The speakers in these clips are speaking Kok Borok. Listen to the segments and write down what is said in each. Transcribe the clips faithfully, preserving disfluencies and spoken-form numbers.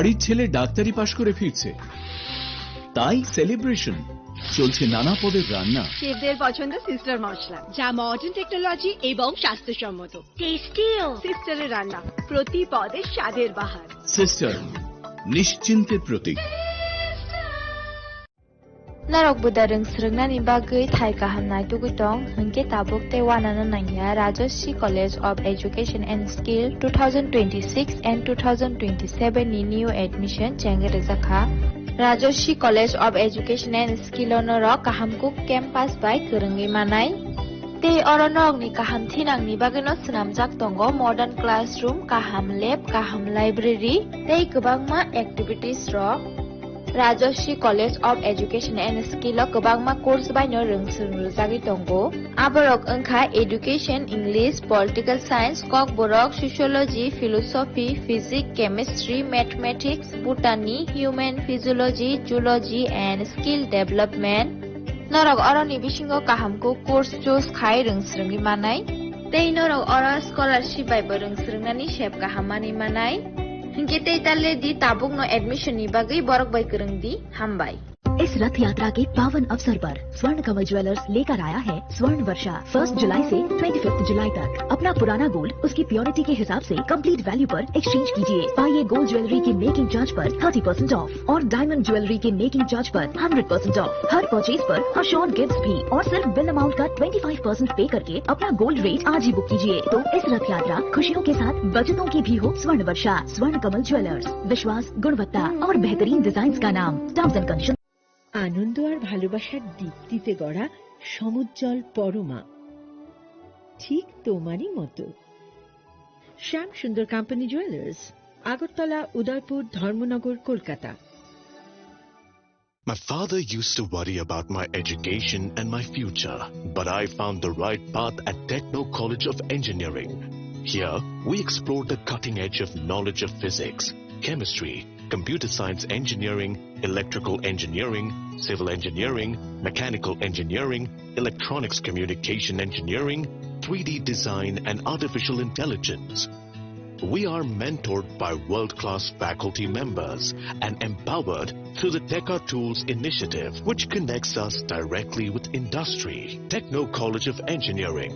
বাড়ির ছেলে ডাক্তারি পাশ করে ফিরছে, তাই সেলিব্রেশন। চলছে নানা পদের রান্না। শেফদের পছন্দ সিস্টার মশলা, যা মডার্ন টেকনোলজি এবং স্বাস্থ্যসম্মত। টেস্টিও। সিস্টারের রান্না, প্রতি পদে স্বাদের বাহার। সিস্টার, নিশ্চিন্তের প্রতীক। Norok buda rwng swrwngnani bagwi thai kaham naitugwi tong, hinkhe tabuk tei uanano nangya Rajashree College of Education and Skill two thousand twenty-six and two thousand twenty-seven ni new admission chengwi rwjakha. Rajashree College of Education and Skill o norok kaham kuk campus bai kwrwngwi manai. Tei oro norokni kaham thinangni bagwino swnamjak tongo modern classroom, kaham lab, kaham library tei kwbangma activities rok. Rajashree College of Education and Skill o kwbangma course baino rwng swrwng rwjagwi tongo. Aborok wngkha Education, English, Political Science, Kokborok, Sociology, Philosophy, Physics, Chemistry, Mathematics, Botany, Human Physiology, Zoology and Skill Development. Norok oroni bisingo kaham kuk course choose khai rwng swrwngwi manai. Tei norok oro scholarship bai bo rwng swrwngnani sep kaham manwi manai. Hinkhe tei ta le di, tabukno admission ni bagwi borok bai kwrwng di. Hambai. इस रथ यात्रा के पावन अवसर पर स्वर्ण कमल ज्वेलर्स लेकर आया है स्वर्ण वर्षा। फर्स्ट जुलाई से ट्वेंटी फिफ्थ जुलाई तक अपना पुराना गोल्ड उसकी प्योरिटी के हिसाब से कंप्लीट वैल्यू पर एक्सचेंज कीजिए। पाइए गोल्ड ज्वेलरी की मेकिंग चार्ज पर थर्टी परसेंट ऑफ और डायमंड ज्वेलरी के मेकिंग चार्ज पर हंड्रेड परसेंट ऑफ। हर परचेज पर अश्योर्ड गिफ्ट भी और सिर्फ बिल अमाउंट का ट्वेंटी फ़ाइव परसेंट पे करके अपना गोल्ड रेट आज ही बुक कीजिए। तो इस रथ यात्रा खुशियों के साथ बचतों की भी हो स्वर्ण वर्षा। स्वर्ण कमल ज्वेलर्स, विश्वास, गुणवत्ता और बेहतरीन डिजाइन का नाम। Terms and condition. আনন্দ আর ভালোবাসার দীপ্তিতে গড়া সমুজ্জ্বল পরমা, ঠিক তোমারই মতো। শ্যাম সুন্দর কোম্পানি জুয়েলার্স, আগরতলা, উদয়পুর, ধর্মনগর, Kolkata. My father used to worry about my education and my future, but I found the right path at Techno College of Engineering. Here, we explore the cutting edge of knowledge of physics, chemistry, computer science engineering, electrical engineering, civil engineering, mechanical engineering, electronics communication engineering, three D design, and artificial intelligence. We are mentored by world-class faculty members and empowered through the Teka Tools initiative, which connects us directly with industry. Techno College of Engineering.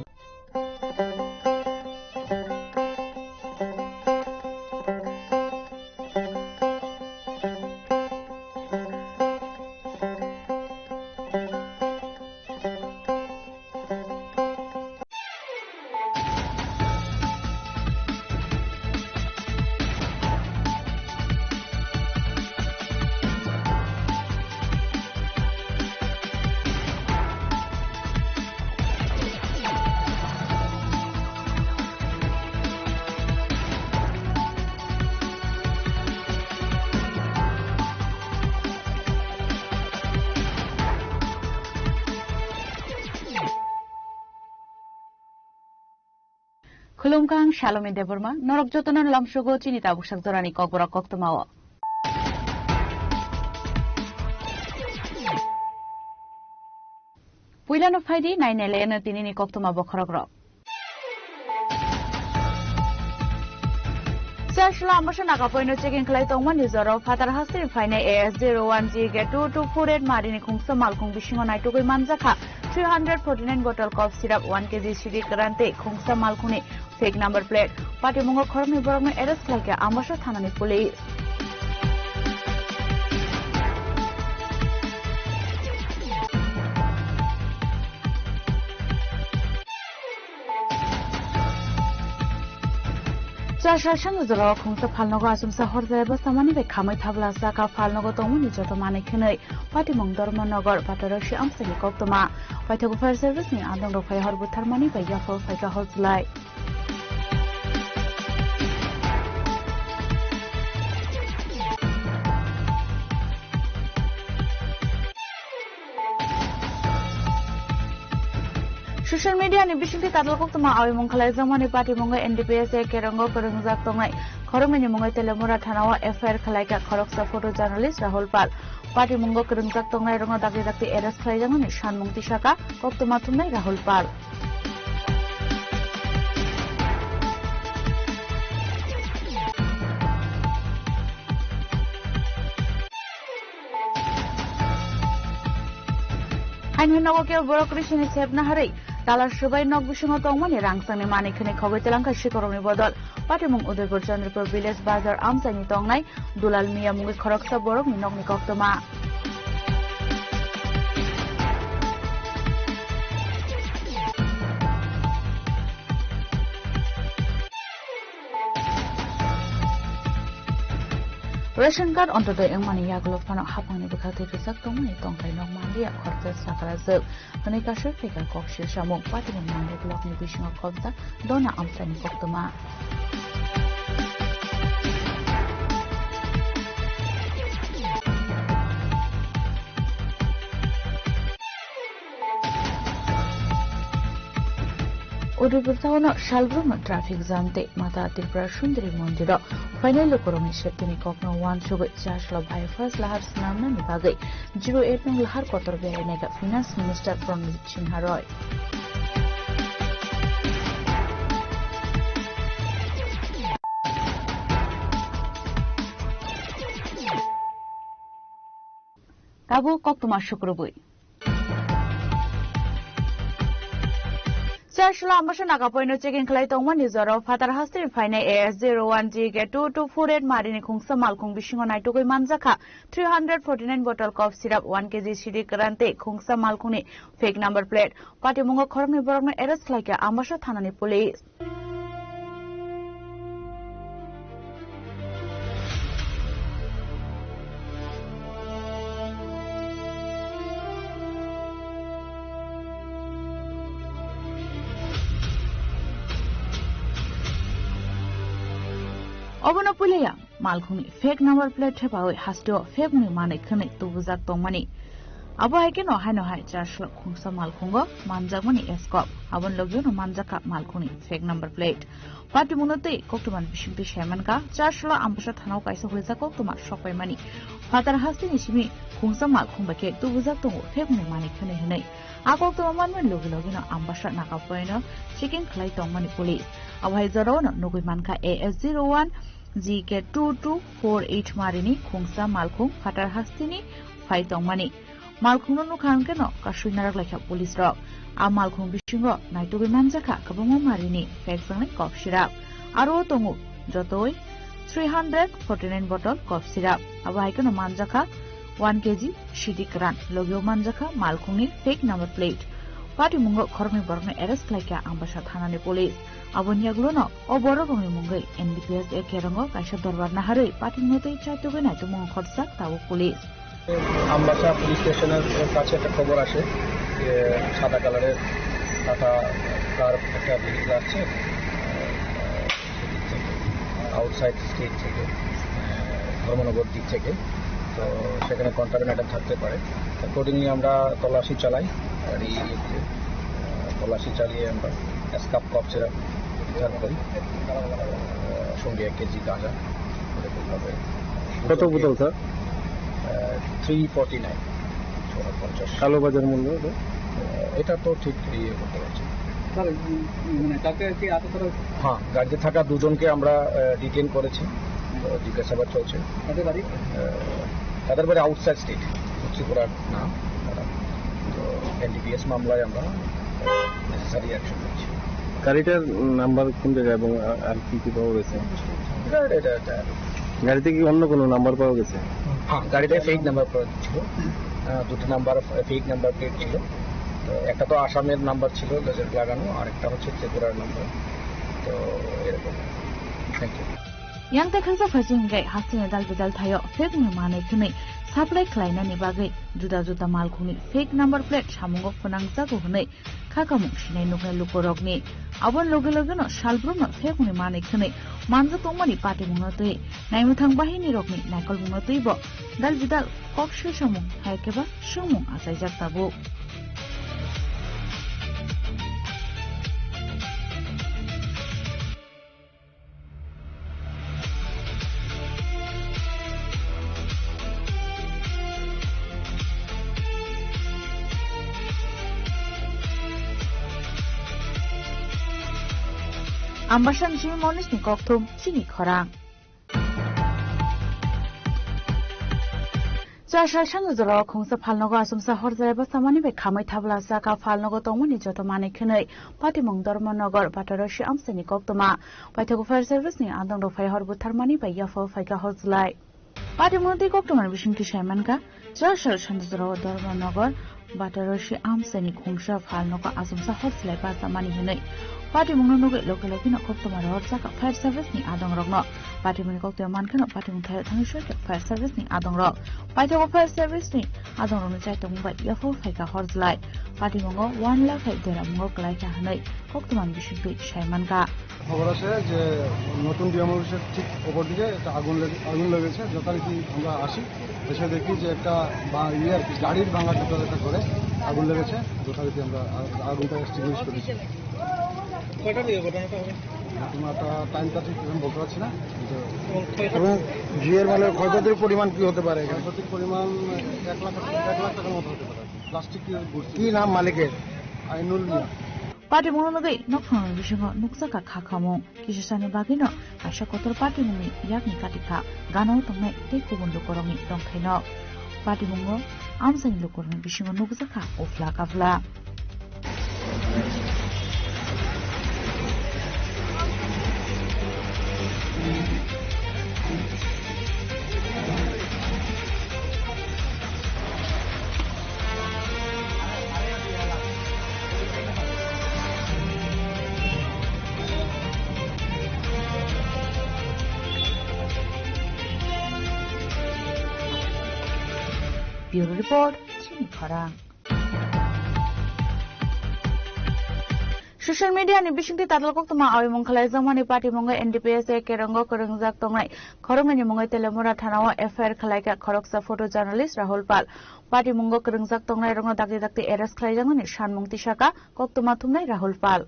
Khulumkha, ang Salomi Debbarma, norok jotono lamsogo chini tabuksak jorani kokborok koktwmao. Puilano phaidi nainai laiano tinini koktwma bokhorokrok. Sesla amosha Nagapoino checking khlai tongmani jora phatar hasteni phainai A S zero one G K two two four eight marini khungsa malkhung bisingo naitugwi manjakha three hundred forty nine bottle cough syrup, one K G sidi kwran tei khungsa malkhungni fake number plate. Patimungo khoroknwi borokno arrest khlaikha Ambasa thanani police. Chasasang jora khungsa phalnogo achomsa horjaya bwsamani bai khamwi thabla saka phalnogo tongmani joto manwi khwnwi Patimung Dharmanagar Patarashi amsani koktwma. Paithago fire service ni andong rok phai hor butharmani bai yaphar phaikha hor chwlai. Social media ni bisingtwi kadal koktwma awimung khlaijakmani patimungo N D P S A Kerongo kwrwngjak tongnai khoroknwini mungwi Telemura thanao F I R khlaikha khoroksa photo journalist Rahul Pal. Patimungo kwrwngjak tongnai rokno dakti dakti arrest khlaijakmani sanmung tisaka koktwma thumnai Rahul Pal. Haino nogo kebo borok risini sepna harwi tala swbai nok bisingo tongmani rang sangni manwi khwnwi khogwi telangkha sikorokni bodol. Patimung Udaipur Chandrapur Village Bazar amchaini tongnai Dulal Miya mungwi khoroksa borokni nokni koktwma. Ration card Antyodoi wngmani yagulo phano haphangni bwkhak twi rwjak tongmani tongthai nok manliya khoroksa sakarajwk hwnwi kasui phaikha kok silsamung. Patimung Nangri blockni bisingo khobjak Dona amchaini koktwma. Udaipur town-o salbrumno traffic jam tei Mata Tripura Sundari Mondiro phainai lukurokni safety-ni kokno uansugwi Chaslo bypass lahar swnamnani bagwi zero eight nung lahar kotor berainai kha Finance Minister Pranit Sinha Roy. Tabuk koktwma sukrubwi. Chaslo Ambasa Nagapoino checking khlai tongmani jorao phatar hasteni phainai A S zero one G K two two four eight marini khungsa malkhung bisingo naitugwi manjakha three hundred forty nine bottle cough syrup, one K G sidi kwran tei khungsa malkhungni fake number plate. Patimungo khoroknwi borokno arrest khlaikha Ambasa thanani police. Obono puileya. Malkhungni fake number plate thepawi hasteo fake ni manwi khwnwi tubujak tongmani. Abo hai kheno haino hai Chaslo khungsa malkhungo manjakmani eskop. Aboni logio no manjakha malkhungni fake number plate. Patimungno tei koktwmani bisingtwi saimankha, Chaslo Ambasa thanao kaisa huijak koktwma sokpaimani. Phatar hasteni simi khungsa malkhung bai khe tubujak tongo fake ni manwi khwnwi hwnwi. A koktwma manmani logi logino Ambasa Nagapoino checking khlai tongmani police. Abo hai jorao no nugwi mankha A S zero one G K two two four eight marini khungsa malkhung phatar hasteni phai tongmani. Malkhungno nukha hwnkhe no kasui narak laikha police rok. A malkhung bisingo naitugwi manjakha kwbangma marini fake swngnai cough syrup. Aro tongo jotoi three hundred forty nine bottle cough syrup. Abo hai kheno manjakha one K G sidi kwran. Logio manjakha malkhungni fake number plate. Patimungo khoroknwi borokno arrest khlaikha Ambasa thanani police. Aboni yagulono o borok rokni mungwi N D P S A Kerongo kaisa dorbar naharwi patimungno tei chaitugwi naitukmung khorjak tabuk police. Ambassa police স্টেশনের কাছে একটা খবর আসে যে সাদা কালারের টাটা কার একটা ভেহিকল আসছে, আহ, আউটসাইড স্টেট থেকে, আহ, ধর্মনগর দিক থেকে। তো সেখানে কন্ট্রাব্যান্ড আইটেম থাকতে পারে। অ্যাকর্ডিংলি আমরা তল্লাশি চালাই, আর এই, আহ, তল্লাশি চালিয়ে আমরা স্কাপ কফ সিরাপ উদ্ধার করি, আহ, সঙ্গে এক কেজি গাঁজা। এরকমভাবে কত বোতল, স্যার? আহ, থ্রি ফর্টি নাইন। কালো বাজার মূল্য এটা? আহ, এটা তো ঠিক ইয়ে করতে পারছি না। স্যার, উম, মানে, কাকে কি আটক করা হয়েছে? হ্যাঁ, গাড়িতে থাকা দুজনকে আমরা, আহ, ডিটেইন করেছি। আহ, জিজ্ঞাসাবাদ চলছে। তাদের বাড়ি? আহ, তাদের বাড়ি আউটসাইড স্টেট, ত্রিপুরার না তারা। তো এন ডি পি এস মামলায় আমরা, আহ, নেসেসারি অ্যাকশন নিচ্ছি। গাড়িটার নাম্বার কোন জায়গায় এবং আ-, আর কি কি পাওয়া গেছে? এটা, এটা, এটা। গাড়িতে কি অন্য কোনো নাম্বার পাওয়া গেছে? হ্যাঁ, গাড়িতে ফেক নাম্বার প্লেট ছিল। আহ, দুটো নাম্বার, ফেক নাম্বার প্লেট ছিল। তো একটা তো আসামের নাম্বার ছিল, লেজার লাগানো, আরেকটা হচ্ছে ত্রিপুরার নাম্বার। তো এরকম। Thank you. Yang tei khaksa phaising hingkhe hasteni dal bidal thaio fake ni manwi khwnwi supply khlainani bagwi juda juda malkhungni fake number plate samungo phwnangjago hwnwi khakamung sinai nuknai lukurokni. Aboni loge logeno salbrumno fake ni manwi khwnwi manjak tongmani patimungno twi naimwthang bahinirokni naikolmungno twibo dal bidal kok silsamung hai khe ba swngmung achaijak tabuk. Ambasani simi Monisni kokthum chini khorang. Chasal sano jorao khungsa phalnogo achomsa horjai basamani bai khamwi thabla saka phalnogo tongmani joto manwi khwnwi Patimung Dharmanagar Batarosi amchaini koktwma. Paithago fire service ni adongrok phai hor butharmani bai yaphao phaikha horjlai. Patimung tei koktwmani bisingtwi saimankha, chasal sano jorao Dharmanagar Batarosi amchaini khungsa phalnogo achomsa horjlai basamani hwnwi Patimungno nugwi loge logeno koktwma rohorjaka fire service ni adongrokno. Patimungni koktwma mankheno Patimung thaio thangwi soikha fire service ni adongrok. Paithago fire service ni adongrokni chaitokmung bai yaphao phaikha horjlai. Patimungo one lakh hai deramungo kwlaikha hwnwi koktwmani bisingtwi saimankha. খবর আছে যে নতুন ডিএম অফিসের ঠিক ওপর দিকে একটা আগুন লেগে, আগুন লেগেছে। যথারীতি আমরা আসি, এসে দেখি যে একটা বা-, ইয়ে আর কি, গাড়ির ভাঙা টুকরো একটা করে আগুন লেগেছে। যথারীতি আমরা আ-, আগুনটা এক্সটিংগুইশ করেছি। কয়টা দিয়ে ঘটনাটা হবে? ঘটনাটা টাইমটা ঠিক এখন বলতে পারছি না, কিন্তু এবং কয়টা এবং ঘিয়ের মানে ক্ষয়ক্ষতির পরিমাণ কি হতে পারে এখানে? ক্ষয়ক্ষতির পরিমাণ এক লাখ, এক লাখ টাকার মতো হতে পারে। প্লাস্টিক দিয়ে ঘুরছে। কি নাম মালিকের? আইনুল মিয়া। Patimungno nugwi nokphangni bisingo nukjakha kha khamung. Kisasani bagwino kaisa kotor patimungni yakni katikha gana-o tongnai tei kubun lukurokni tongthaino. Patimungo amchaini lukurokni bisingo nukjakha uphla kaphla. Bureau Report, Chini Khorang. Social media ni bisingtwi tatal koktwma awi mung khlaijakmani Patimungo N D P S A kerongo kwrwngjak tongnai khoroknwini mungwi Telemura thanao F I R khlaikha khoroksa photo journalist Rahul Pal. Patimungo kwrwngjak tongnairokno dakti dakti arrest khlaijakmani sanmung tisaka koktwma thumnai Rahul Pal.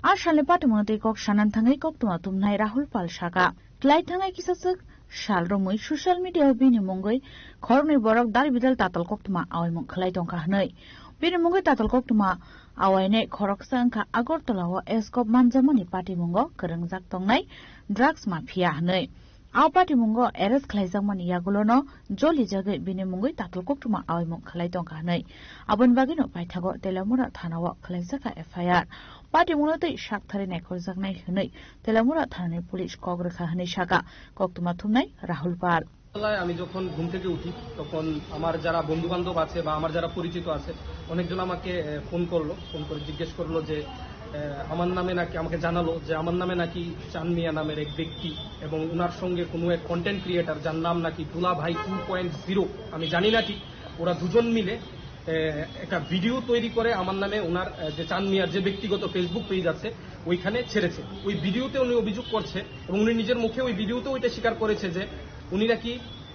A salni Patimungno twi kok sanan thangwi koktwma thumnai Rahul Pal saka, klai thangnai kisaswk sal romwi social media-o bini mungwi khoroknwi borok dal bidal tatal koktwma awaimung khlai tongkha hwnwi. Bini mungwi tatal koktwma awainai khoroksa wngkha Agartala-o S COP manjakmani patimungo kwrwngjak tongnai drugs mafia hwnwi. A patimungo arrest khlaijakmani yagulono jolijagwi bini mungwi tatal koktwma awaimung khlai tongkha hwnwi. Aboni bagwino paithago Telemura thanao khlaijakha F I R. Patimungno twi sak thari naikhorjaknai hwnwi Telemura thanani police kok rwkha hwnwi saka koktwma thumnai Rahul Pal. সকালবেলায় আমি যখন ঘুম থেকে উঠি, তখন আমার যারা বন্ধু-বান্ধব আছে বা আমার যারা পরিচিত আছে, অনেকজন আমাকে, এ, ফোন করলো। ফোন করে জিজ্ঞেস করলো যে, এ, আমার নামে নাকি, আমাকে জানালো যে আমার নামে নাকি চান মিয়া নামের এক ব্যক্তি এবং উনার সঙ্গে কোনো এক কন্টেন্ট ক্রিয়েটার, যার নাম নাকি দুলাভাই টু পয়েন্ট জিরো, আমি জানি না ঠিক, ওরা দুজন মিলে, এ, একটা ভিডিও তৈরি করে আমার নামে ওনার, এ, যে চান মিয়ার যে ব্যক্তিগত Facebook পেজ আছে, ওইখানে ছেড়েছে। ওই ভিডিওতে উনি অভিযোগ করছে এবং উনি নিজের মুখে ওই ভিডিওতেও এটা স্বীকার করেছে যে উনি নাকি,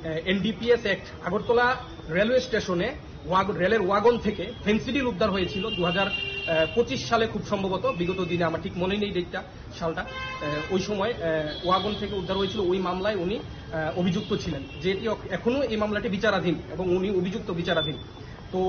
এ, এনডিপিএস অ্যাক্ট, আগরতলা রেলওয়ে স্টেশনে ওয়াগ-, রেলের ওয়াগন থেকে ফেন্সিডিল উদ্ধার হয়েছিল দু হাজার পঁচিশ সালে, খুব সম্ভবত, বিগত দিনে, আমার ঠিক মনে নেই ডেটটা, সালটা। এ, ওই সময়, এ, ওয়াগন থেকে উদ্ধার হয়েছিল, ওই মামলায় উনি, এ, অভিযুক্ত ছিলেন, যেটি অক-, এখনো এই মামলাটি বিচারাধীন এবং উনি অভিযুক্ত বিচারাধীন। তো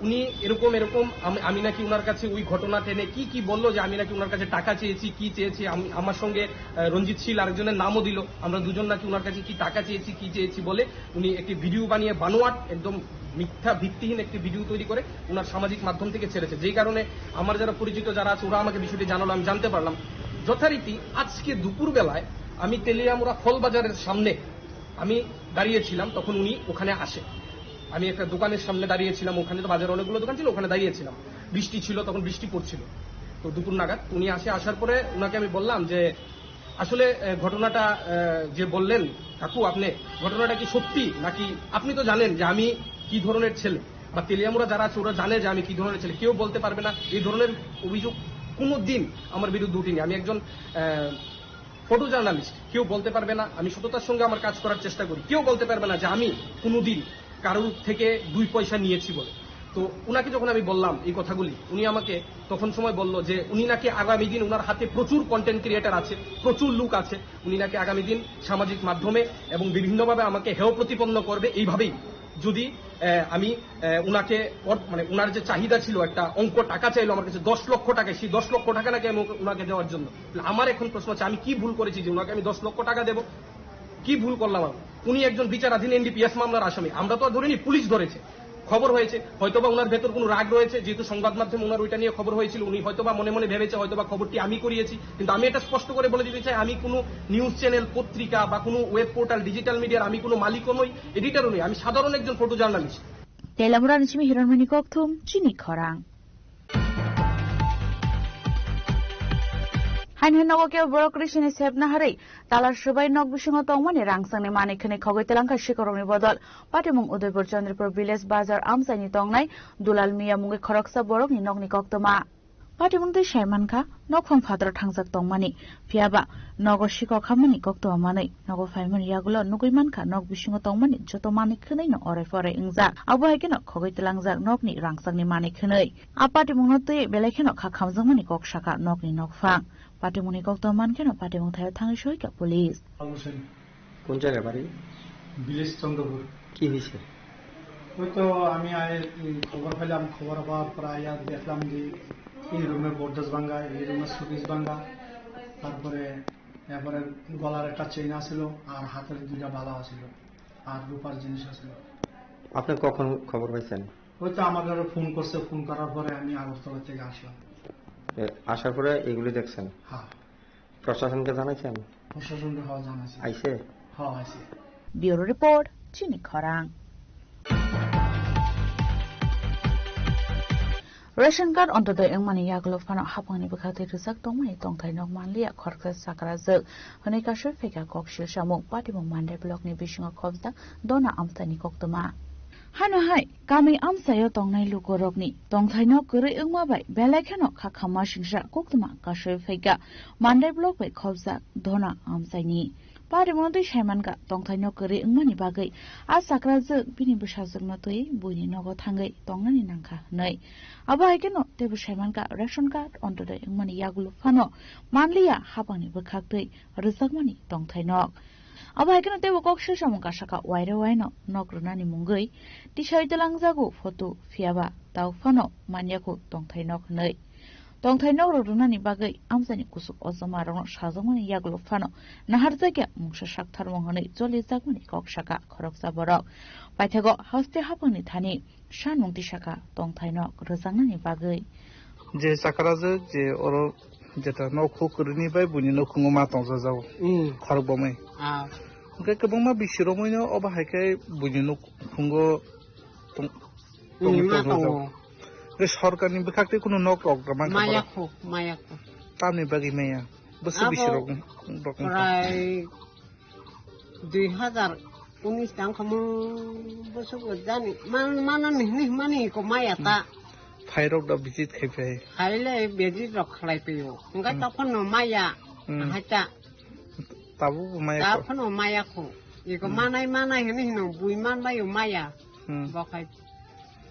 উনি এরকম এরকম আম-, আমি নাকি ওনার কাছে ওই ঘটনা টেনে কি কি বললো যে আমি নাকি ওনার কাছে টাকা চেয়েছি, কি চেয়েছি, আমি, আমার সঙ্গে, আহ, রঞ্জিত শীল আরেকজনের নামও দিল, আমরা দুজন নাকি ওনার কাছে কি টাকা চেয়েছি, কি চেয়েছি বলে উনি একটি ভিডিও বানিয়ে বানোয়াট, একদম মিথ্যা ভিত্তিহীন একটি ভিডিও তৈরি করে ওনার সামাজিক মাধ্যম থেকে ছেড়েছে, যেই কারণে আমার যারা পরিচিত যারা আছে ওরা আমাকে বিষয়টি জানালো, আমি জানতে পারলাম। যথারীতি আজকে দুপুরবেলায় আমি তেলিয়ামুড়া ফল বাজারের সামনে আমি দাঁড়িয়েছিলাম, তখন উনি ওখানে আসে। আমি একটা দোকানের সামনে দাঁড়িয়েছিলাম, ওখানে তো বাজারে অনেকগুলো দোকান ছিল, ওখানে দাঁড়িয়েছিলাম। বৃষ্টি ছিল, তখন বৃষ্টি পড়ছিল। তো দুপুর নাগাদ উনি আসে, আসার পরে ওনাকে আমি বললাম যে, "আসলে, এ, ঘটনাটা, এ, যে বললেন কাকু আপনি, ঘটনাটা কি সত্যি নাকি? আপনি তো জানেন যে আমি কি ধরনের ছেলে, বা তেলিয়ামুড়া যারা আছে ওরা জানে যে আমি কি ধরনের ছেলে, কেউ বলতে পারবে না এই ধরনের অভিযোগ কোনো দিন আমার বিরুদ্ধে উঠেনি। আমি একজন, এ, ফটো জার্নালিস্ট, কেউ বলতে পারবে না, আমি সততার সঙ্গে আমার কাজ করার চেষ্টা করি, কেউ বলতে পারবে না যে আমি কোনোদিন কারোর থেকে দুই পয়সা নিয়েছি বলে।" তো উনাকে যখন আমি বললাম এই কথাগুলি, উনি আমাকে তখন সময় বলল যে উনি নাকি আগামী দিন ওনার হাতে প্রচুর কন্টেন্ট ক্রিয়েটার আছে, প্রচুর লোক আছে, উনি নাকি আগামী দিন সামাজিক মাধ্যমে এবং বিভিন্নভাবে আমাকে হেয় প্রতিপন্ন করবে এইভাবেই। যদি, আহ, আমি, আহ, ওনাকে অর-, মানে ওনার যে চাহিদা ছিল, একটা অঙ্ক টাকা চাইলো আমার কাছে দশ লক্ষ টাকা, সেই দশ লক্ষ টাকা নাকি আমি ওকে, ওনাকে দেওয়ার জন্য। তাহলে আমার এখন প্রশ্ন হচ্ছে, আমি কি ভুল করেছি যে ওনাকে আমি দশ লক্ষ টাকা দেব? কি ভুল করলাম আমি? উনি একজন বিচারাধীন এনডিপিএস মামলার আসামি। আমরা তো ধরিনি, পুলিশ ধরেছে, খবর হয়েছে, হয়তোবা ওনার ভেতর কোনো রাগ রয়েছে, যেহেতু সংবাদ মাধ্যমে ওনার ওইটা নিয়ে খবর হয়েছিল, উনি হয়তোবা মনে মনে ভেবেছে হয়তোবা খবরটি আমি করিয়েছি। কিন্তু আমি এটা স্পষ্ট করে বলে দিতে চাই, আমি কোনো নিউজ চ্যানেল, পত্রিকা বা কোনো ওয়েব পোর্টাল, ডিজিটাল মিডিয়ার আমি কোনো মালিকও নই, এডিটরও নই। আমি সাধারণ একজন photo journalist. Telamura ni simi Hiranmani Kokthum, chini khorang. Hain hain nogo kebo borok risini sepna harwi, talar swbai nok bisingo tongmani rang sangni manwi khwnwi khogwi twlangkha sikorokni bodol. Patimung Udaipur Chandrapur village bazar amchaini tongnai Dulal Miya mungwi khoroksa borokni nokni koktwma. Patimung twi sai mankha, nokphang phataro thangjak tongmani, phiyaba nogo sikok hamani koktwma manwi nogo phaimani yagulo nugwi mankha, nok bisingo tongmani joto manwi khwnwino orai porai wngjak. Abo hai kheno khogwi twlangjak nokni rang sangni manwi khwnwi. A patimungno twi belai kheno kha khamjakmani kok saka nokni nokphang. Patimungni koktwma mankheno patimung thaio thangwi sohikha police. কোন জায়গায় বাড়ি? ভিলেজ চন্দ্রপুর। কি হয়েছে? ওই তো আমি আয়, এই খবর পেলাম, খবর পাওয়ার পর আয়া দেখলাম যে এই রুমে গোদরেজ ভাঙা, এই রুমে শোকেস ভাঙা, তারপরে, এরপরে গলার একটা চেইন আছিল আর হাতের দুইটা বালা আছিল আর রূপার জিনিস আছিল। আপনি কখন খবর পাইছেন? ওই তো আমার কাছে ফোন করছে, ফোন করার পরে আমি আগরতলা থেকে আসলাম। এ, আসার পরে এগুলি দেখছেন? হ্যাঁ। প্রশাসনকে জানাইছেন? প্রশাসনকে, হ্যাঁ, জানাইছি। আইছে? হ্যাঁ, আইছে। Bureau report, chini khorang. Ration card Antyodoi wngmani yagulo phano hapangni bwkhaktwi rwjak tongmani tongthai nok manliya khoroksa sakrajwk hwnwi kasui phaikha kok silsamung. Patimung Mandai blockni bisingo khobjak Dona amchaini koktwma. Hano hai, kami amchaio tongnai lukurokni tongthaino kwrwi wngma bai belai kheno kha khamma singsa koktwma kasui phaikha Mandai block bai khobjak Dona amchaini. Parimung twi saimankha tongthaino kwrwi wngmani bagwi a sakrajwk bini bwsajwkno twi buini nogo thangwi tongnani nangkha hwnwi. Abo hai kheno teibo saimankha ration card Antyodoi wngmani yagulo phano manliya hapangni bwkhaktwi rwjakmani tongthainok. Abo hai kheno teibo kok silsamung kasaka waire waino nok rwnani mungwi tisai twlangjago photo, phiyaba tau phano manyakho tongthai nok hwnwi. Tongthai nok rok rwnani bagwi amchaini kuchuk ojoma rokno sajakmani yagulo phano naharjakya mungsa saktharmung hwnwi cholijakmani kok saka khoroksa borok. Paithago haste hapangni thani sanmung tisaka tongthai nok rwjaknani bagwi. Je sakrajwk je oro jeta nok huk kwrwini bai buini nukhungo ma tongjajago. Mm. Khorok bomwi. Ah. Hwnkhe kwbangma bisirokmwino obo hai khe buini nukhungo tong-, Mm, tongwi ma tongjak. Tongo. Hwnkhe sorkarni bwkhaktwi kunu nok rok rwmani kha borok. Maya kho, maya kho. Tamni bagwi maya? Bwswk abo bisirok rok wngkha? Prai dui hazar unis tang khamu bwswk jani. Man, mano ni, ni mani ko maya ta. Hmm. Phairok da visit khai phai. Khaile visit rok khlai paio. Hwnkhe Hmm. tokhono maya. Hmm. Ahai ta. Tabuk bo maya kho. Tokhono maya kho. Iko Hmm. manai, manai hini hino bui manbaio maya. Hmm. Bo khai.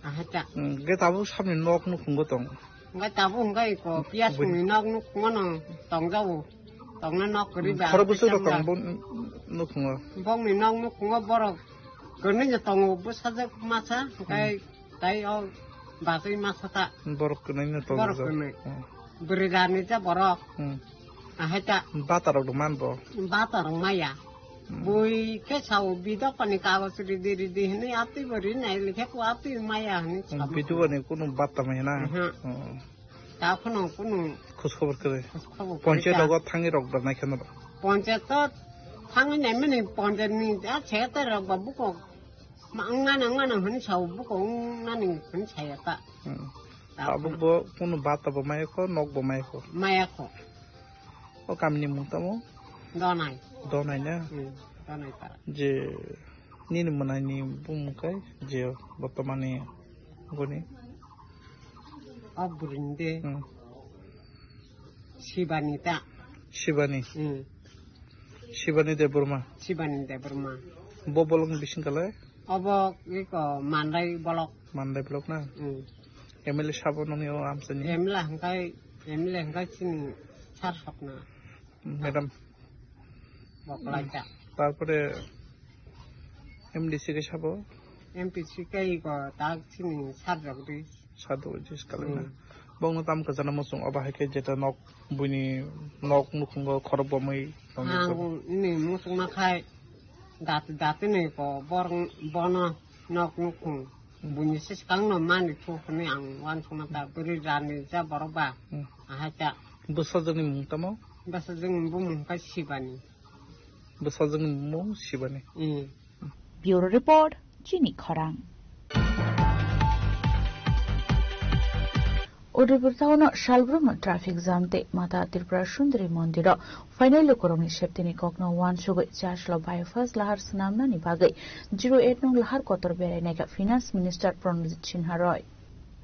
Ahai ta. Hmm, ge tabuk sabni nok nukhungo tong. Hwnkhe tabuk hwnkhe iko Hmm. piyas Bui- songni nok nukhungo no tongjago. Tongna nok kwrwi Hmm, ba khorok bwswk rok tong bo nukhungo. Bongni nok nukhungo borok kwrwini tongo bwsajwk masa, hwnkhe Hmm. Tai o bagwi ma sata. Borok kwnwi no borok tongjak. Kwnwi. Hmm. Bwrwi rani ta borok. Hmm. Ahai ta. Bata rok rwman bo. Bata rok maya. Hmm. Bui khe sao bidok pani kagoj ridi ridi hwnwi atwi bo rinai likhe ko atwi maya hwnwi Hmm, sao. Bidok ani kunu bata maya na. Mhm. Hmm. Ta kheno kunu khos khobor kwrwi. Khos khobor kwrwi Ponchayat ta. Rogo thangwi rok da nai kheno. Ponchayat to thangwi nai mani ponchayat ni a secretary rok ba buko Ma, wngmano, wngmano hwnwi sao, buko wngnani hwnwi saya ta. Hmm. Ta Tabuk phano. Bo kunu bata bo maya kho, nok bo maya kho. Maya kho. O kamini mung tamo? Donai. Donai na? Hmm, Donai para. Je nini mwnaini bumung kai, je botomani goni? O burini de. Hmm. Sibani ta. Sibani? Hmm. Sibani Debbarma? Sibani Debbarma. Bo bolong bising kalai? Obo iko Mandai bolok. Mandai bolok na? Hmm. M L A sabo nongni o amsani? M L A hingkai, M L A hingkai chini sar sokna. Hmm, madam. Boklai ta. Tarpore M D C ke sabo? M P C ke iko tak chini sar jagdi. Sadu jis kalina. Hmm. Bongno tam kajana muchung oba hai khe jeta nok buini nok nukhungo khorok bomwi tongwi Ang tongo. Ini muchung nakhai. Dat-, datini ko borok bono nok nukhung. Hmm. Buini siskang no mani thuk hwnwi ang uansukma ta bwrwi rani ja borok ba. Hmm. Aha cha. Bwsajwkni mung tamo? Bwsajwkni bumung kha Sibani. Bwsajwkni mung Sibani. Hmm. Bureau Report, Chini Khorang. Udaipur town o salbrumno traffic jam tei Mata Tripura Sundari Mondiro phainai lukurokni safety ni kokno uansugwi Chaslo bypass lahar swnamnani bagwi zero eight nong lahar kotor berainaikha Finance Minister Pranojit Sinha Roy.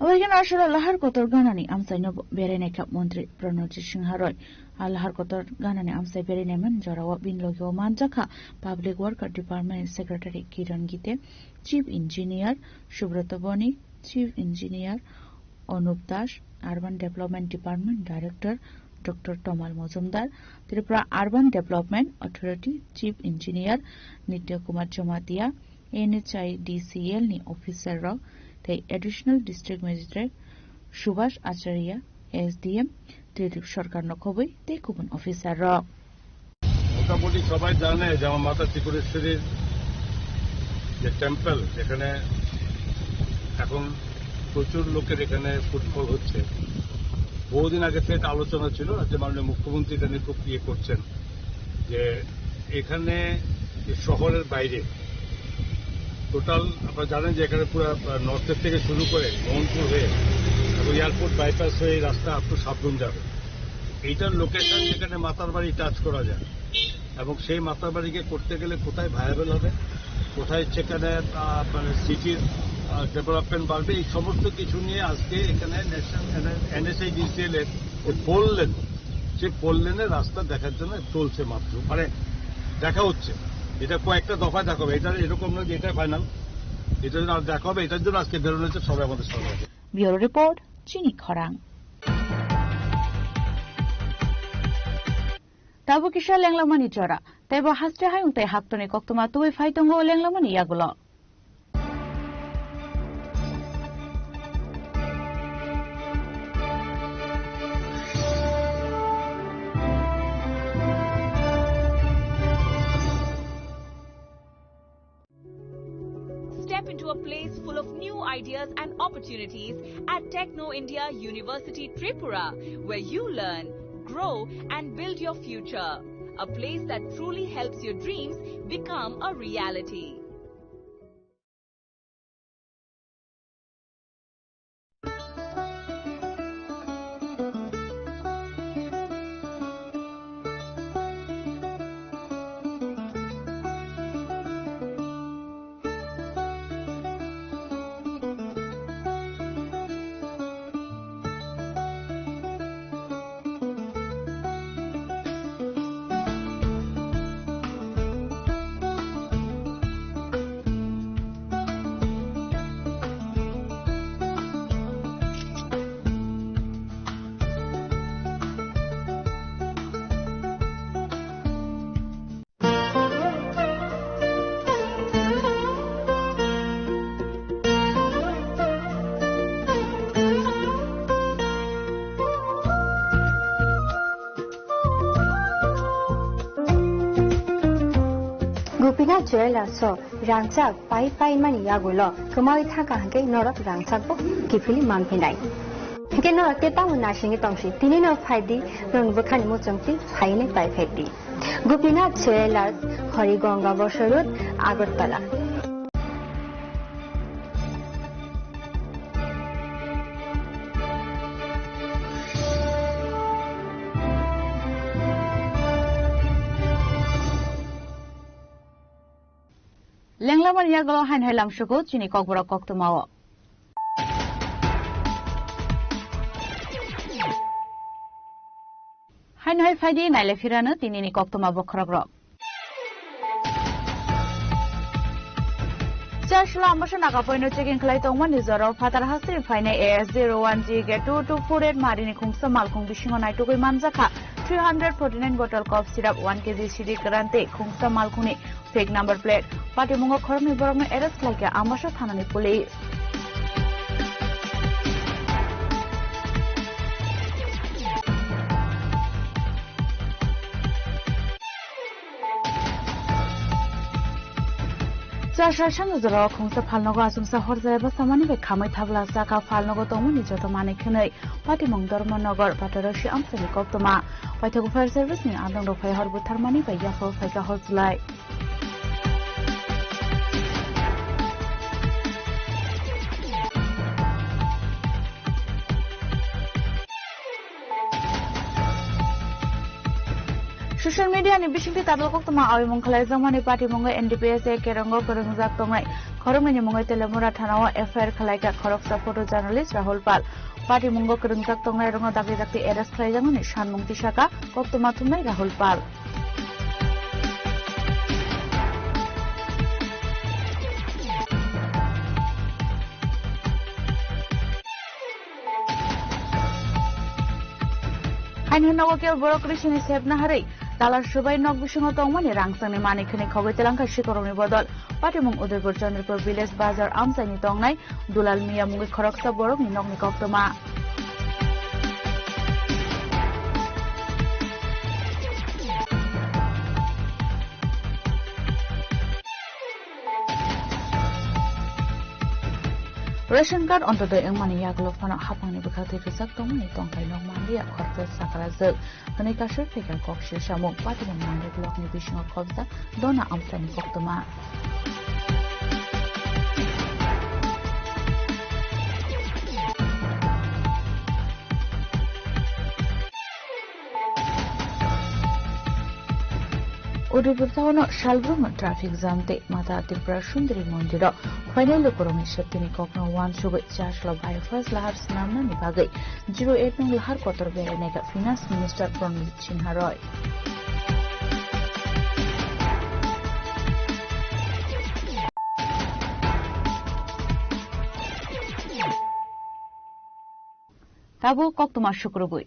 Obaikhe Asolo lahar kotor ganani amchaino bo berainaikha Montri Pranojit Sinha Roy. A lahar kotor ganani amchai berainaimani jorao bini logio manjakha Public Worker Department ni Secretary Kiran Gite, Chief Engineer Subroto Bonik, Chief Engineer Anup Das, Urban Development Department Director Doctor Tomal Mojumdar, Tripura Urban Development Authority Chief Engineer Nitya Kumar Jamatia, N H I D C L ni officer rok tei Additional District Magistrate Subhash Acharya, S D M, Trilip Sarkar no khobwi tei kubun officer rok. মোটামুটি সবাই জানে যে আমার মাতা ত্রিপুরেশ্বরীর যে টেম্পল, যেখানে এখন প্রচুর লোকের এখানে ফুটফল হচ্ছে, বহুদিন আগে থেকে এটা আলোচনা ছিল, রাজ্যের মাননীয় মুখ্যমন্ত্রী এটা নিয়ে খুব ইয়ে করছেন যে এখানে যে শহরের বাইরে টোটাল, আপনারা জানেন যে এখানে পুরো, আহ, নর্থের থেকে শুরু করে মোহনপুর হয়ে এবং এয়ারপোর্ট বাইপাস হয়ে এই রাস্তা up to সাবরুম যাবে। এইটার লোকেশন যেখানে মাতার বাড়ি টাচ করা যায় এবং সেই মাতার বাড়িকে করতে গেলে কোথায় ভায়াবল হবে, কোথায় সেখানে, আহ, মানে সিটির, আহ, ডেভেলপমেন্ট বাড়বে, এই সমস্ত কিছু নিয়ে আজকে এখানে national N H I D C L এর যে ফোর লেন, সেই ফোর লেনের রাস্তা দেখার জন্য চলছে মাত্র, মানে দেখা হচ্ছে। এটা কয়েকটা দফায় দেখা হবে, এটা এরকম নয় যে এটাই ফাইনাল, এটা জন্য আর দেখা হবে, এটার জন্য আজকে বেরোনো হচ্ছে সবাই আমাদের সঙ্গে। Bureau Report, Chini Khorang. Tabuk kisa lenglamani jora. Teibo haste hayung tei haktorni koktwma tubui phai tongo lenglamani yagulo. Step into a place full of new ideas and opportunities at Techno India University Tripura, where you learn, grow, and build your future. A place that truly helps your dreams become a reality. Gopinath Jewellers o rangchak pai pai mani yagulo kwmawi thangkha hwnkhe norok rangchak bo kiphilwi manphinai. Hwnkhe norok tei tamo naisingwi tongsi, tini no phaidi, norokni bwkhani muchungtwi phainai pai phaidi. Gopinath Jewellers, Hori Ganga Bosor Road, Agartala. Lenglamani yagulo haino hai lamsugo chini kokborok koktwmao. Haino hai phaidi naile phirano tinini koktwma bokhorokrok. Chasla amosha nagapoino checking khlai tongmani jorao phatar hasteni phainai A S zero one G K two two four eight marini khungsa malkhung bisingo naitugwi manjakha three hundred forty nine bottle cough syrup, one K G sidi kwran tei khungsa malkhungni fake number plate. Patimungo khoroknwi borokno arrest khlaikha amosha thanani police. Chasra sangni jorao khungsa phalnogo achomsa horjaya bwsamani bai khamwi thabla chakha phalnogo tongmani joto manwi khwnwi patimung Dharmanagar Patarashi amchaini koktwma. Paithago Fire Service ni andongrok phai hor butharmani bai yaphro phaikha hor chwlai. Social media ni bisingtwi tadal koktwma awimung khlaijakmani patimungo N D P S A Kerongo kwrwngjak tongnai khoroknwini mungwi Telemura thanao F I R khlaikha khoroksa photo journalist Rahul Pal. Patimungo kwrwngjak tongnairokno dakti dakti arrest khlaijakmani sanmung tisaka koktwma thumnai Rahul Pal. Haini nogo kebo borok risini sepna harwi dalar subai nok bisingo tongmani rang sangni manwi khwnwi khogwi twlangkha sikorokni bodol. Patimung Udaipur Chandrapur village bazar amchaini tongnai Dulal Miya mungwi khoroksa borokni nokni koktwma. Ration card ontodoi wngmani yagulo phano haphangni bwkhaktwi rwjak tongmani tongthai nok manliya khoroksa sakrajwk hwnwi kasui phaikha kok silsamung. Patimung Mandai blockni bisingo khobjak Dona amchaini koktwma. Udaipur town-o salbrumno traffic jam tei Mata Tripura Sundari mondiro phainai lukurokni safety-ni kokno uansugwi chaslo bypass lahar swnamnani bagwi zero eight nung lahar kotor berainaikha Finance Minister Pranojit Sinha Roy. Tabuk koktwma sukrubwi.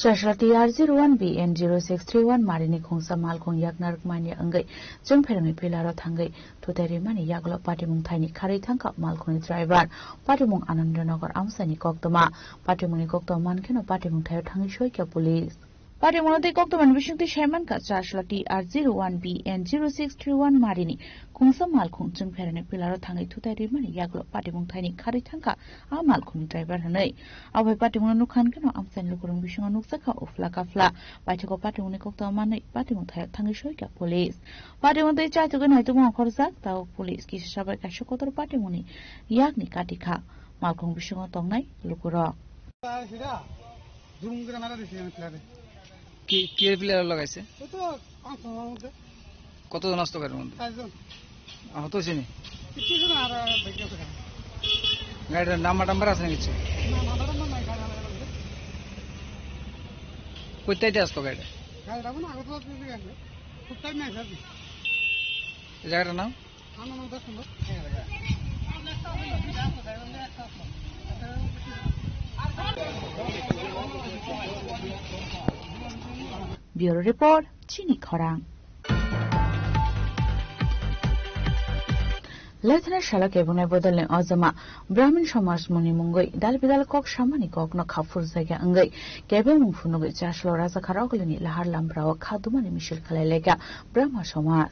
Chasla T R zero one B N zero six three one marini khungsa malkhung yakna rwkmani wngwi chwngpherangni pilaro thangwi thutai rimani yagulo patimung thaini kharwi thangkha malkhungni driver. Patimung Anandanagar amchaini koktwma. Patimungni koktwma mankheno patimung thaio thangwi soikha police. Patimungno tei koktwmani bisingtwi saimankha chasla T R zero one B N zero six three one marini khungsa malkhung chwngpherani pilaro thangwi thutai rimani yagulo patimung thaini kharwi thangkha a malkhungni driver hwnwi. Abo hai patimungno nukha hwnkhe no amchaini lukurokni bisingo nukjakha uphla kaphla. Paithago patimungni koktwma manwi patimung thaio thangwi soikha police. Patimung tei chachugwi naitukmung khorjak, tabuk police kisa sabai kaisa kotor patimungni yakni katikha malkhung bisingo tongnai lukurok. কি, কি প্লেয়ার লাগাইছে? ওই তো পাঁচ ছয় জনের মধ্যে। কতজন আসতো গাড়ির মধ্যে? চারজন। আহত হয়েছে নি? কিছু জন আর ভেঙে গেছে গাড়ি। গাড়ির নাম্বার টাম্বার আছে না কিছু? না, নাম্বার টাম্বার নাই, গাড়ি আলাদা আলাদা। কোথায় দিয়ে আসতো গাড়িটা? গাড়িটা মনে হয় আগরতলা থেকে আসবে। খুব টাইম নাই, স্যার। এই জায়গাটার নাম? Bureau Report, Chini Khorang. Lethana salo kebungnai bodolni ojama Brahmin Samaj muni mungwi dal bidal kok samani kokno khaphur jaga wngwi kebengmung phunugwi chaslo Rajakharogolini lahar lambrao khadumani misil khlai lekha Brahma Samaj.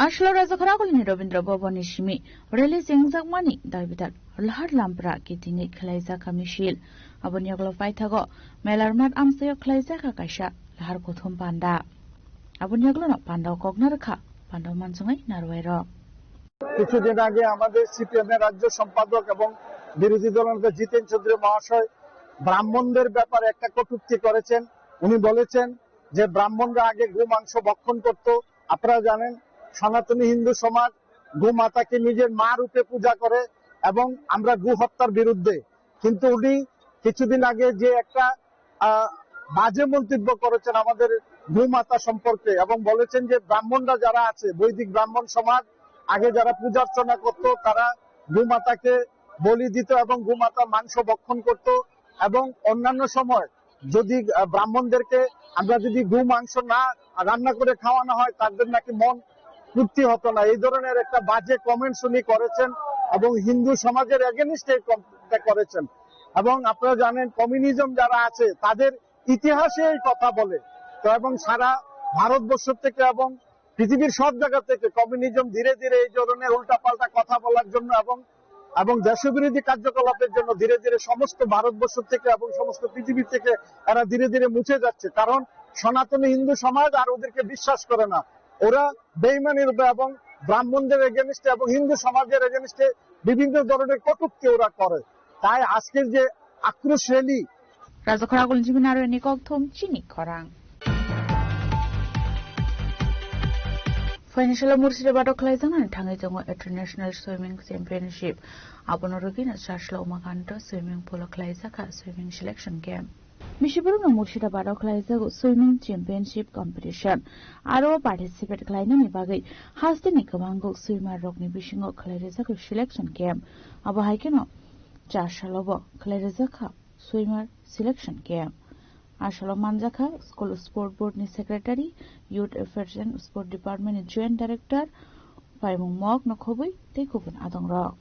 Aslo Rajakharogolini Rabindra Bhavanni simi rally chengjakmani dal bidal lahar lampra kitingwi khlaijak misil. Aboni yagulo paithago Melarmat amchaio khlaijak kaisa lahar kuthum panda. Aboni yagulono pandao kokna rwkha, pandao manswngwi narwai rok. কিছুদিন আগে আমাদের সিপিএম এর রাজ্য সম্পাদক এবং বিরোধী দলনেতা জিতেন চৌধুরী মহাশয় ব্রাহ্মণদের ব্যাপারে একটা কটূক্তি করেছেন। উনি বলেছেন যে ব্রাহ্মণরা আগে গো মাংস ভক্ষণ করত। আপনারা জানেন, সনাতনী হিন্দু সমাজ গোমাতাকে নিজের মা রূপে পূজা করে এবং আমরা গো হত্যার বিরুদ্ধে। কিন্তু উনি কিছুদিন আগে যে একটা, আহ, বাজে মন্তব্য করেছেন আমাদের গোমাতা সম্পর্কে এবং বলেছেন যে ব্রাহ্মণরা যারা আছে, বৈদিক ব্রাহ্মণ সমাজ, আগে যারা পূজা অর্চনা করত, তারা গোমাতাকে বলি দিত এবং গোমাতার মাংস ভক্ষণ করত এবং অন্যান্য সময় যদি, আহ, ব্রাহ্মণদেরকে আমরা যদি গো মাংস না রান্না করে খাওয়ানো হয়, তাদের নাকি মন তৃপ্তি হতো না। এই ধরনের একটা বাজে কমেন্টস উনি করেছেন এবং হিন্দু সমাজের এগেনস্টে এই কমেন্টটা করেছেন। এবং আপনারা জানেন, কমিউনিজম যারা আছে, তাদের ইতিহাসে এই কথা বলে। তো এবং সারা ভারতবর্ষ থেকে এবং পৃথিবীর সব জায়গা থেকে কমিউনিজম ধীরে ধীরে এই ধরনের উল্টাপাল্টা কথা বলার জন্য এবং এবং দেশবিরোধী কার্যকলাপের জন্য ধীরে ধীরে সমস্ত ভারতবর্ষ থেকে এবং সমস্ত পৃথিবী থেকে এরা ধীরে ধীরে মুছে যাচ্ছে। কারণ সনাতনী হিন্দু সমাজ আর ওদেরকে বিশ্বাস করে না। ওরা বেইমানির এবং ব্রাহ্মণদের এগেনস্টে এবং হিন্দু সমাজের এগেনস্টে বিভিন্ন ধরনের কটূক্তি ওরা করে। তাই আজকের যে আক্রোশ rally, Rajakhor Agulni Jibin aro ni kokthum chini khorang. Phaini salo Murshidabad o khlaijaknani thangwi tongo International Swimming Championship. Abono rwgwino Chasla Umakanta Swimming Pool o khlaijakha Swimming Selection Camp. Bisi borokno Murshidabad o khlaijago Swimming Championship Competition. Aro participate khlainani bagwi hasteni kwbangkuk swimmer rokni bisingo khlai rwjago selection camp. Abo hai kheno Chasla o bo khlai rwjakha swimmer selection camp. Asalo manjakha School Sport Board ni Secretary, Youth Affairs and Sport Department ni Joint Director, Paimung Mok no khobwi tei kubun adongrok.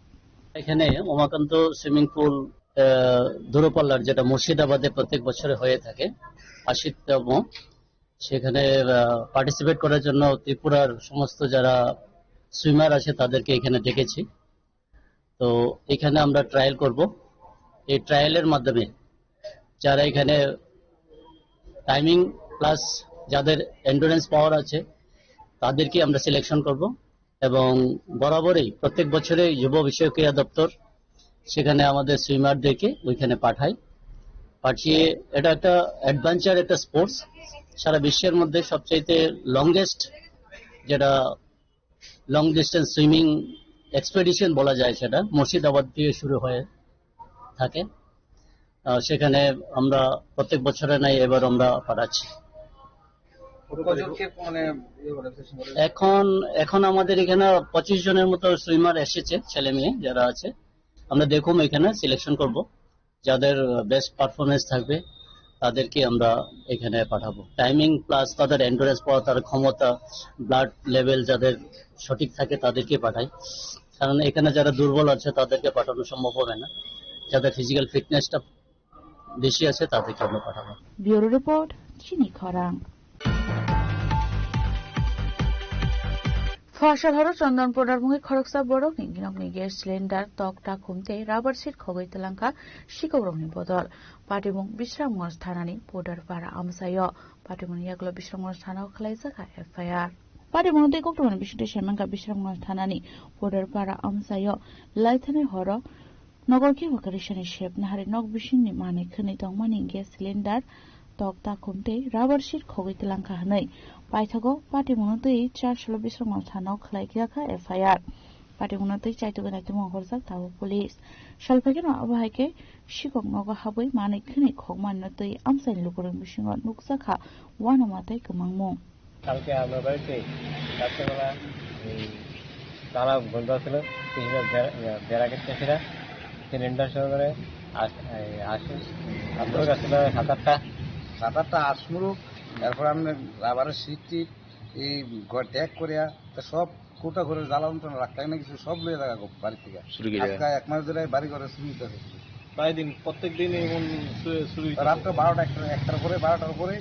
এখানে Umakanta swimming pool, আহ, দূরপাল্লার, যেটা মুর্শিদাবাদে প্রত্যেক বছরে হয়ে থাকে, আশিতম। সেখানে, আহ, পার্টিসিপেট করার জন্য ত্রিপুরার সমস্ত যারা সুইমার আছে তাদেরকে এখানে ডেকেছি। তো এখানে আমরা ট্রায়াল করব। এই ট্রায়ালের মাধ্যমে যারা এখানে টাইমিং প্লাস যাদের এন্ডুরেন্স পাওয়ার আছে, তাদেরকে আমরা সিলেকশন করব। এবং বরাবরই প্রত্যেক বছরে যুব বিষয়ক ক্রীড়া দপ্তর সেখানে আমাদের সুইমারদেরকে ওইখানে পাঠায়। পাঠিয়ে, এটা একটা অ্যাডভেঞ্চার, একটা স্পোর্টস, সারা বিশ্বের মধ্যে সবচাইতে লংগেস্ট, যেটা লং ডিস্টেন্স সুইমিং এক্সপেডিশন বলা যায়, সেটা মুর্শিদাবাদ দিয়ে শুরু হয়ে থাকে। আহ, সেখানে আমরা প্রত্যেক বছরে নাই, এবার আমরা পাঠাচ্ছি। কতজনকে মানে ইয়ে করে, সিলেকশন করে? এখন, এখন আমাদের এখানে পঁচিশ জনের মতো সুইমার এসেছে, ছেলে মেয়ে যারা আছে। আমরা দেখুন এখানে সিলেকশন করব, যাদের বেস্ট পারফরমেন্স থাকবে তাদেরকে আমরা এখানে পাঠাবো। টাইমিং প্লাস তাদের এন্ডুরেন্স পাওয়ার, তার ক্ষমতা, ব্লাড লেভেল যাদের সঠিক থাকে তাদেরকে পাঠাই, কারণ এখানে যারা দুর্বল আছে তাদেরকে পাঠানো সম্ভব হবে না। যাদের ফিজিক্যাল ফিটনেসটা বেশি আছে তাদেরকে আমরা পাঠাবো। Bureau Report, Chini Khorang. Phuasal horo Chondonpur mungwi khoroksa borokni nokni gas cylinder, tokta khum tei rubber sheet khogwi twlangkha sikokrokni bodol. Patimung Bisramganj thanani Podarpara amchaio. Patimungni yagulo Bisramganj thanao khwlaijak F I R. Patimungno tei koktwmani bisingtwi saimankha Bisramganj thanani Podarpara amchaio laithani horo Nokol khe wakarisani sep nahari nok bisingni manwi khwnwi tongmani gas cylinder, tokta khum tei rubber sheet khogwi twlangkha hwnwi paithago patimungno twi Chasla Bisramganj thanao khwlai kha F I R. Patimungno twi chaitugwi naitugmung horjak tabuk police. Salphaikhe no abo hai khe sikok nogo habwi manwi khwnwi khokmani no twi amchaini lukurokni bisingo nukjakha uanama tei kwmangmung. কালকে আমার বাড়িতে রাত্রেবেলা এই তালা বন্ধ ছিল, কিছু বেড়া, বেড়া কেটে ছিল, সিলিন্ডার সহকারে আস-, এই আসে, আটমুরুক আসছিল সাত আটটা। সাত আটটা আটমুরুক, এরপর আপনি রাবারের সিট টিট, এই ঘর ট্যাগ করিয়া, তা সব কোটা ঘরে জ্বালানো তো রাখতে না কিছু, সব লয়ে জায়গা বাড়ি থেকে। চুরি করে। আজকে এক মাস ধরে বাড়ি ঘরে চুরি হইতেছে। প্রায় দিন, প্রত্যেক দিন এমন চুরি, চুরি হইতেছে। রাত্রে বারোটা, একটা, একটার পরে, বারোটার পরে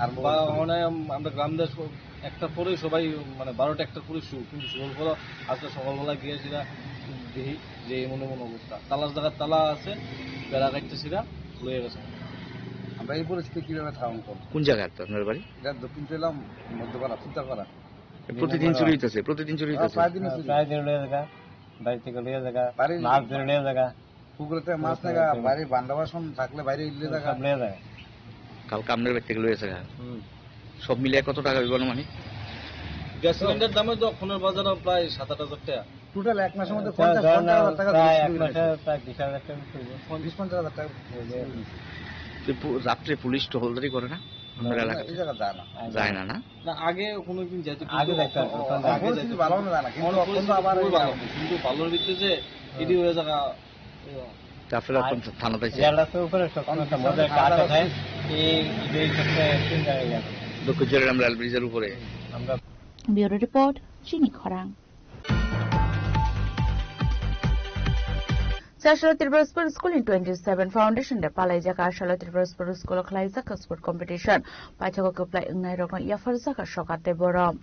আরম্ভ বা হইতেছে। মানে আম-, আমরা গ্রাম দেশ একটার পরেই সবাই, মানে, বারোটা একটার পরে শুরু, কিন্তু শুরুর পরে আজকে সকালবেলা গিয়েছিলাম, দেখি যে এমন এমন অবস্থা, তালার জায়গায় তালা আছে, বেড়া কাটতেছিরা, লয়ে গেছে। আমরা এই পরিস্থিতি কিভাবে ধারণ করবো? কোন জায়গায় তো আপনার বাড়ি? এটা দক্ষিণ চৈলাম, মধ্যপাড়া, ফুলতাপাড়া। প্রতিদিন চুরি হইতেছে, প্রতিদিন চুরি হ্যাঁ, হইতেছে। প্রায় দিনই হ্যাঁ, চুরি। প্রায় দিন লয়ে জায়গা, বাড়ি থেকে লয়ে জায়গা, বাড়ির মাছ ধরে লয়ে জায়গা। পুকুরেতে মাছ পুকুরেতে থাকা, মাছ বাড়ির বান্ডা বাসন থাকলে বাইরে ইলে থাকা। সব নিয়ে যায়। কালকে আপনার বাড়ি থেকে লয়েছে গা। হুম। সব মিলিয়ে কত টাকা হইব আনুমানিক? গ্যাস সিলিন্ডার দামে তো এখনের বাজারে প্রায় সাত আট হাজার টাকা। টোটাল এক মাসের মধ্যে হ্যাঁ, পঞ্চাশ, ধরেন না, পঞ্চাশ হাজার টাকা প্রায় বিক্রি এক হয়েছে। মাসে প্রায় বিশ হাজার টাকা বিক্রি হয়েছে। বিশ পঞ্চাশ হাজার টাকা বিক্রি হয়েছে। বিশ পঞ্চাশ হাজার টাকা। তো পুলিশ টহলদারি করে না? আপনার না, এলাকাতে? এই জায়গা যায় না। না, আগে কোনোদিন যাইতো, আগে কিন্তু যাইতো, এখন, এখন এখন যাইতো। পরিস্থিতি ভালো না, কিন্তু অনেক এখন তো পরিস্থিতি আবার খুবই এই ভালো। কিন্তু ভালোর ভিতরে যে হ্যাঁ। এটি হয়ে থাকা, তা আপনারা আর কোন থানাতে আছেন? জেলাতে উপরে সব সময় একটা মজার কাজ আছে। এই, এই ক্ষেত্রে তিন জায়গায় গেছে। দক্ষিণ চট্টগ্রাম রেল ব্রিজের উপরে। আমরা ব্যুরো রিপোর্ট, চিনি খরাং। Tashalo Tripura Sport School in twenty seven Foundation Day palaijak. Ashalo Tripura Sport School khlaijak sport competition. Paithakgo kwplai wngnai rokno yapharjak sokat tei borom.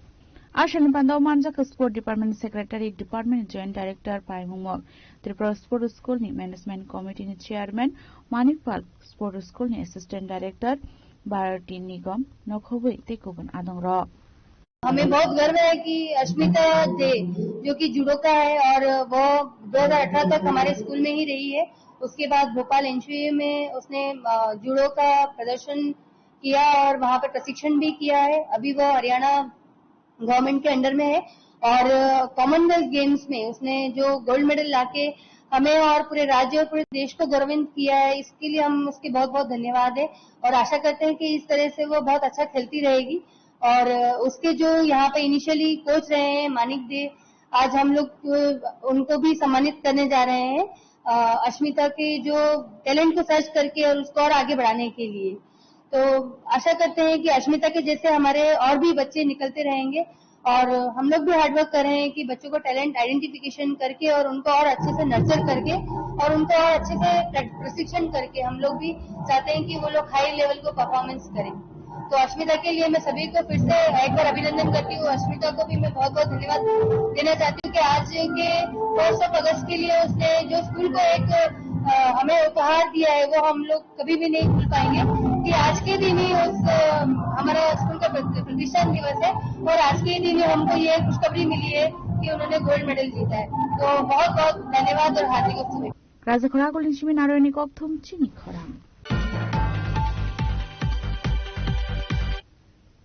Ashani pandao manjak Sport Department Secretary, Department Joint Director Paimungmo, Tripura Sport School ni Management Committee ni Chairman Manik Pal, Sport School ni Assistant Director Bharati Nigam, nokhobwi tei kubun adongrok. हमें बहुत गर्व है कि अश्मिता दे, जो कि जूडो का है और वो दो हज़ार अठारह तक हमारे स्कूल में ही रही है। उसके बाद भोपाल एनसीए में उसने, अ, जूडो का प्रदर्शन किया और वहाँ पर प्रशिक्षण भी किया है। अभी वो हरियाणा गवर्नमेंट के अंडर में है और, अ, कॉमनवेल्थ गेम्स में उसने जो गोल्ड मेडल लाके हमें और पूरे राज्य और पूरे देश को गौरवान्वित किया है, इसके लिए हम उसके बहुत-बहुत धन्यवाद है और आशा करते हैं कि इस तरह से वो बहुत अच्छा खेलती रहेगी। और, अ, उसके जो यहाँ पे इनिशियली कोच रहे हैं मानिक दे, आज हम लोग, अ, उनको भी सम्मानित करने जा रहे हैं। अ, अश्मिता के जो टैलेंट को सर्च करके और उसको और आगे बढ़ाने के लिए। तो आशा करते हैं कि अश्मिता के जैसे हमारे और भी बच्चे निकलते रहेंगे और हम लोग भी हार्ड वर्क कर रहे हैं कि बच्चों को टैलेंट आइडेंटिफिकेशन करके और उनको और अच्छे से नर्चर करके और उनको और अच्छे से प्र-, प्रशिक्षण करके हम लोग भी चाहते हैं कि वो लोग हाई लेवल को परफॉर्मेंस करें। तो अश्मिता के लिए मैं सभी को फिर से एक बार अभिनंदन करती हूँ। अश्मिता को भी मैं बहुत बहुत धन्यवाद देना चाहती हूँ कि आज के फर्स्ट ऑफ अगस्त के लिए उसने जो स्कूल को एक, अ, हमें उपहार दिया है, वो हम लोग कभी भी नहीं भूल पाएंगे कि आज के दिन ही उस, अ, हमारा स्कूल का प्रति-, प्रतिष्ठान दिवस है और आज के दिन ही हमको ये खुशखबरी मिली है कि उन्होंने गोल्ड मेडल जीता है। तो बहुत बहुत धन्यवाद और हार्दिक शुभेच्छा। Rajakhor Agulni simi Narayani kokthum chini khorang.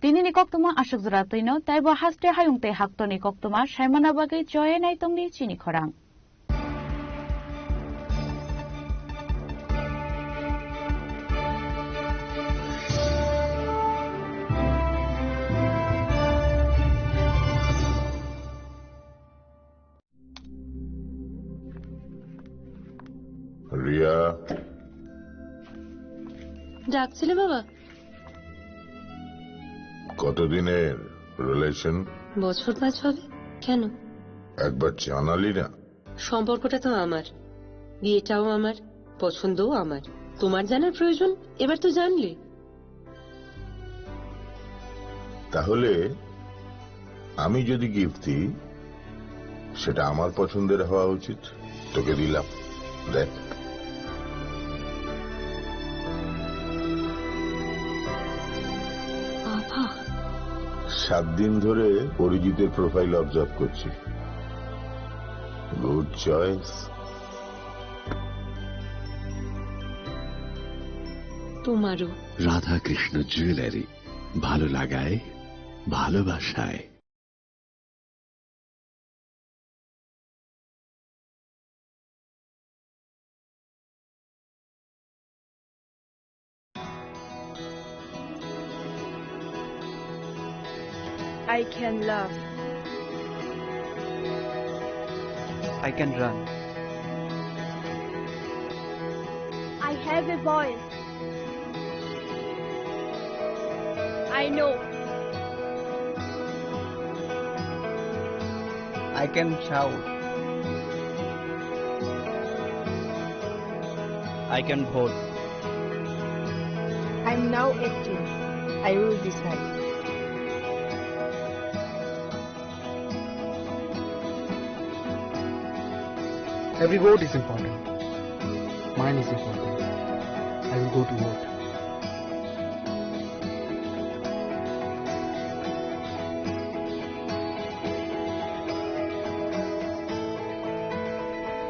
Tinini koktuma aswk jora twino, taibo haste hayung tei haktorni koktuma saimana bagwi choye naitongdi chini khorang. Riya. ডাকছিলে বাবা? কতদিনের রিলেশন? বছর পাঁচ হবে। কেন? একবার জানালি না। সম্পর্কটা তো আমার, বিয়েটাও আমার, পছন্দও আমার। তোমার জানার প্রয়োজন? এবার তো জানলে। তাহলে আমি যদি গিফট দিই, সেটা আমার পছন্দের হওয়া উচিত। তোকে দিলাম, দেখ। বাবা। সাত দিন ধরে অরিজিতের প্রোফাইল অবজার্ভ করছি। Good choice. তোমারও। রাধাকৃষ্ণ জুয়েলারি, ভালো লাগায়, ভালোবাসায়। I can laugh. I can run. I have a voice. I know. I can shout. I can vote. I'm now eighteen. I will decide. Every vote is important. Mine is important. I will go to vote.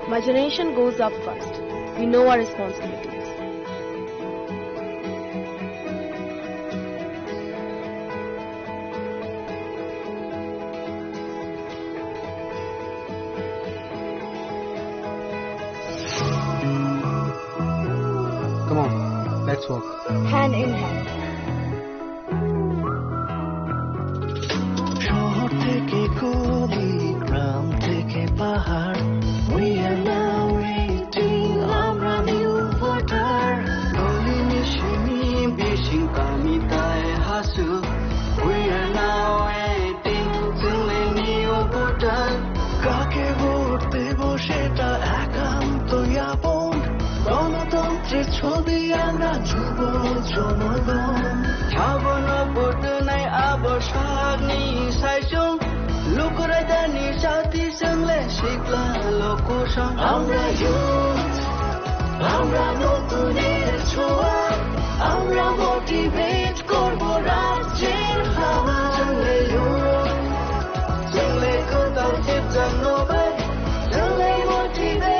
My generation goes up first. We know our responsibilities. Come on, let's walk. Hand in hand. শহর থেকে গলি, গ্রাম থেকে পাহাড়, we are now eighteen, আমরা new voter. গলি মিশে নি বিশিং পানি তাই Hasu, we are now eighteen, চলে নিউ ভোটার। কাকে ভোট দেব সেটা একান্ত আমরা যুব জনগণ, ভাবনা বদনায় আবসানি সাইসুং, লুকুরাইদানি জাতি সেমলে শিখলা লোকুসং। আমরা youth, আমরা নতুনের ছোঁয়া, আমরা motivate করব রাজ্যের হাওয়া। সেমলে youth, সেমলে কোথাও শিবজাং নবাই, সেমলে motivate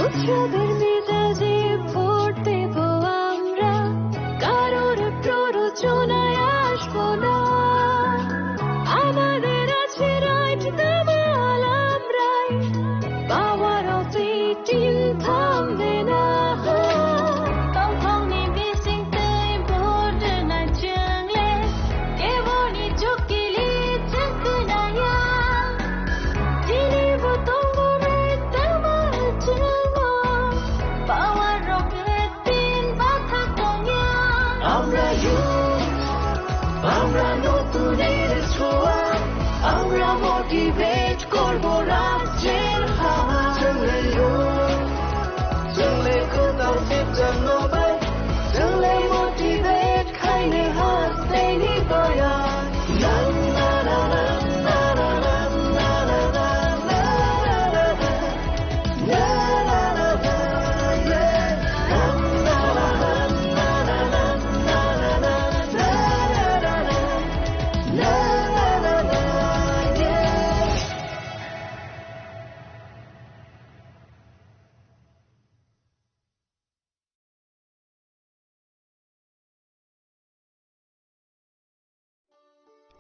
উৎসবের মেজাজে ভোট দেব আমরা, কারোর প্ররোচনায় আসবো না। আমাদের আছে right, দামাল আমরাই, power of eighteen থামবে না। Tongthokni bisingtwi border na chwngle, keboni chukili chwngkwnaya. Chini bo tongo right, damal chwngo, power of eighteen bathak tongya. আমরা youth, আমরা নতুনের ছোঁয়া, আমরা motivate করব রাজ্যের হাওয়া। চলে youth, চলে কোথাও শিবজাং নবাই, চলে motivate খাইনে হাসতেনি বয়া।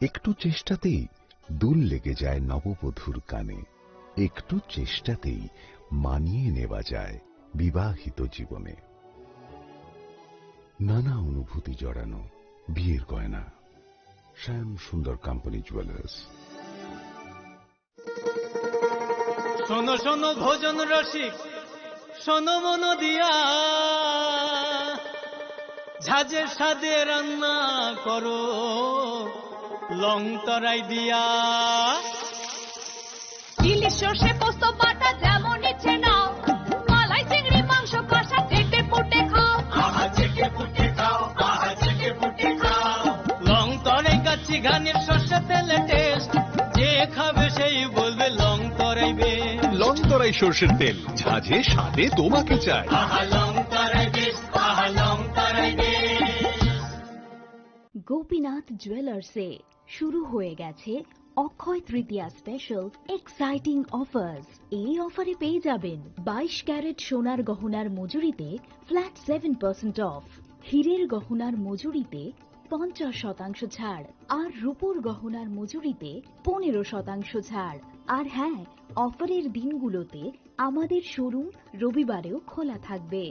একটু চেষ্টাতেই দুল লেগে যায় নববধূর কানে। একটু চেষ্টাতেই মানিয়ে নেওয়া যায় বিবাহিত জীবনে। নানা অনুভূতি জড়ানো বিয়ের গয়না। শ্যাম সুন্দর কোম্পানি জুয়েলার্স। শোনো শোনো ভোজন রসিক, শোনো মন দিয়া, ঝাঁঝের স্বাদে রান্না করো লং তরাই দিয়া। ইলিশ সর্ষে পোস্ত বাটা যেমন ইচ্ছে নাও, মালাই চিংড়ি মাংস কষা চেটে পুটে খাও। আহা, চেটে পুটে খাও, আহা, চেটে পুটে খাও। লং তরাই কাচ্চি ঘানির সর্ষে তেলে টেস্ট, যে খাবে সেই বলবে লং তরাই বেশ। লং তরাই সর্ষের তেল, ঝাঁঝে স্বাদে তোমাকে চাই। আহা, লং তরাই বেশ, আহা, লং তরাই বেশ। গোপীনাথ জুয়েলার্সে শুরু হয়ে গেছে অক্ষয় তৃতীয়া স্পেশাল এক্সাইটিং অফার্স। এই অফারে পেয়ে যাবেন বাইশ ক্যারেট সোনার গহনার মজুরিতে ফ্ল্যাট সেভেন পার্সেন্ট অফ, হীরের গহনার মজুরিতে পঞ্চাশ শতাংশ ছাড়, আর রূপোর গহনার মজুরিতে পনেরো শতাংশ ছাড়। আর হ্যাঁ, অফারের দিনগুলোতে আমাদের শোরুম রবিবারেও খোলা থাকবে।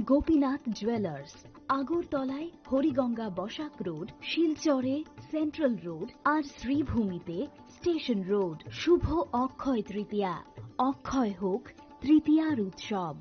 গোপীনাথ জুয়েলার্স, আগরতলায় হরিগঙ্গা বসাক রোড, শিলচরে সেন্ট্রাল রোড আর শ্রীভূমিতে স্টেশন রোড। শুভ অক্ষয় তৃতীয়া, অক্ষয় হোক তৃতীয়ার উৎসব।